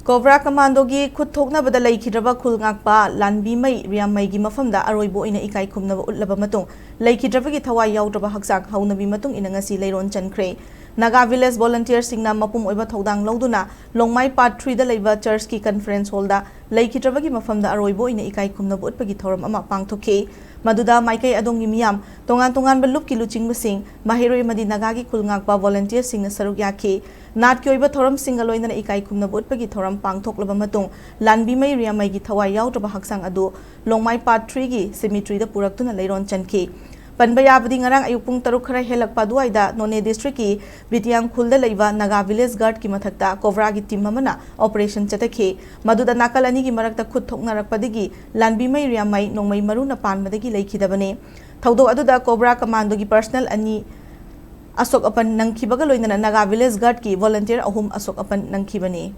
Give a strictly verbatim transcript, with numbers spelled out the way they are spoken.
Cobra ꯀꯃꯥꯟꯗꯣꯒꯤ ꯈꯨꯠ ꯊꯣꯛꯅꯕꯗ ꯂꯩꯈꯤꯗ꯭ꯔꯕ ꯈꯨꯜ ꯉꯥꯛꯄ ꯂꯥꯟꯕꯤꯃꯩ ꯔꯤꯌꯥꯃꯩꯒꯤ ꯃꯐꯝꯗ ꯑꯔꯣꯏꯕ ꯑꯣꯏꯅ ꯏꯀꯥꯏ ꯈꯨꯝꯅꯕ ꯎꯠꯂꯕ ꯃꯇꯨꯡ, ꯂꯩꯈꯤꯗ꯭ꯔꯕꯒꯤ ꯊꯋꯥꯏ ꯌꯥꯎꯗ꯭ꯔꯕ ꯍꯛꯆꯥꯡ ꯍꯧꯅꯕꯤ ꯃꯇꯨꯡ ꯏꯟꯅ ꯉꯁꯤ ꯂꯩꯔꯣꯟ ꯆꯟꯈ꯭ꯔꯦ꯫ ꯅꯥꯒꯥ ꯚꯤꯂꯦꯖ ꯚꯣꯂꯟꯇꯤꯌꯔꯁꯤꯡꯅ ꯃꯄꯨꯝ ꯑꯣꯏꯕ ꯊꯧꯗꯥꯡ ꯂꯧꯗꯨꯅ ꯂꯣꯡꯃꯥꯏ ꯄꯥꯔꯠ ꯊ꯭ꯔꯤꯗ ꯂꯩꯕ ꯆꯔꯆꯀꯤ ꯀꯟꯐꯔꯦꯟꯁ ꯍꯣꯜꯗ ꯂꯩꯈꯤꯗ꯭ꯔꯕꯒꯤ ꯃꯐꯝꯗ ꯑꯔꯣꯏꯕ ꯑꯣꯏꯅ ꯏꯀꯥꯏ ꯈꯨꯝꯅꯕ ꯎꯠꯄꯒꯤ ꯊꯧꯔꯝ ꯑꯃ ꯄꯥꯡꯊꯣꯛꯈꯤ꯫ ꯃꯗꯨꯗ ꯃꯥꯏꯀꯩ ꯑꯗꯣꯝꯒꯤ ꯃꯤꯌꯥꯝ, ꯇꯣꯉꯥꯟ ꯇꯣꯉꯥꯟꯕ ꯂꯨꯞꯀꯤ ꯂꯨꯆꯤꯡꯕꯁꯤꯡ, ꯃꯍꯩꯔꯣꯏ ꯑꯃꯗꯤ ꯅꯥꯒꯥꯒꯤ ꯈꯨꯜ ꯉꯥꯛꯄ ꯚꯣꯂꯟꯇꯤꯌꯔꯁꯤꯡꯅ ꯁꯔꯨꯛ ꯌꯥꯈꯤ꯫ ꯅꯥꯠꯀꯤ ꯑꯣꯏꯕ ꯊꯧꯔꯝꯁꯤꯡꯒ ꯂꯣꯏꯅꯅ ꯏꯀꯥꯏ ꯈꯨꯝꯅꯕ ꯎꯠꯄꯒꯤ ꯊꯧꯔꯝ ꯄꯥꯡꯊꯣꯛꯂꯕ ꯃꯇꯨꯡ, ꯂꯥꯟꯕꯤꯃꯩ ꯔꯤꯌꯥꯃꯩꯒꯤ ꯊꯋꯥꯏ ꯌꯥꯎꯗ꯭ꯔꯕ ꯍꯛꯆꯥꯡ ꯑꯗꯨ ꯂꯣꯡꯃꯥꯏ ꯄꯥꯔꯠ ꯊ꯭ꯔꯤꯒꯤ ꯁꯤꯃꯤꯇ꯭ꯔꯤꯗ ꯄꯨꯔꯛꯇꯨꯅ ꯂꯩꯔꯣꯟ ꯆꯟꯈꯤ꯫ ꯄꯟꯕ ꯌꯥꯕꯗꯤ, ꯉꯔꯥꯡ ꯑꯌꯨꯛ ꯄꯨꯡ ꯇꯔꯨꯛ ꯈꯔ ꯍꯦꯜꯂꯛꯄ ꯑꯗꯨꯋꯥꯏꯗ ꯅꯣꯅꯦ ꯗꯤꯁꯇ꯭ꯔꯤꯛꯀꯤ ꯕꯤꯇꯤꯌꯥꯡ ꯈꯨꯜꯗ ꯂꯩꯕ ꯅꯥꯒꯥ ꯚꯤꯂꯦꯖ ꯒꯥꯔꯗꯀꯤ ꯃꯊꯛꯇ ꯀꯣꯕ꯭ꯔꯥꯒꯤ ꯇꯤꯝ ꯑꯃꯅ ꯑꯣꯄꯔꯦꯁꯟ ꯆꯠꯊꯈꯤ꯫ ꯃꯗꯨꯗ ꯅꯥꯀꯜ ꯑꯅꯤꯒꯤ ꯃꯔꯛꯇ ꯈꯨꯠ ꯊꯣꯛꯅꯔꯛꯄꯗꯒꯤ ꯂꯥꯟꯕꯤꯃꯩ ꯔꯤꯌꯥꯃꯩ ꯅꯣꯡꯃꯩ ꯃꯔꯨꯅ ꯄꯥꯟꯕꯗꯒꯤ ꯂꯩꯈꯤꯗꯕꯅꯤ꯫ ꯊꯧꯗꯣꯛ ꯑꯗꯨꯗ ꯀꯣꯕ꯭ꯔꯥ ꯀꯃꯥꯟꯗꯣꯒꯤ ꯄꯔꯁꯅꯦꯜ ꯑꯅꯤ ꯑꯁꯣꯛ ꯑꯄꯟ ꯅꯪꯈꯤꯕꯒ ꯂꯣꯏꯅꯅ ꯅꯥꯒꯥ ꯚꯤꯂꯦꯖ ꯒꯥꯔꯗꯀꯤ ꯚꯣꯂꯟꯇꯤꯌꯔ ꯑꯍꯨꯝ ꯑꯁꯣꯛ ꯑꯄꯟ ꯅꯪꯈꯤꯕꯅꯤ꯫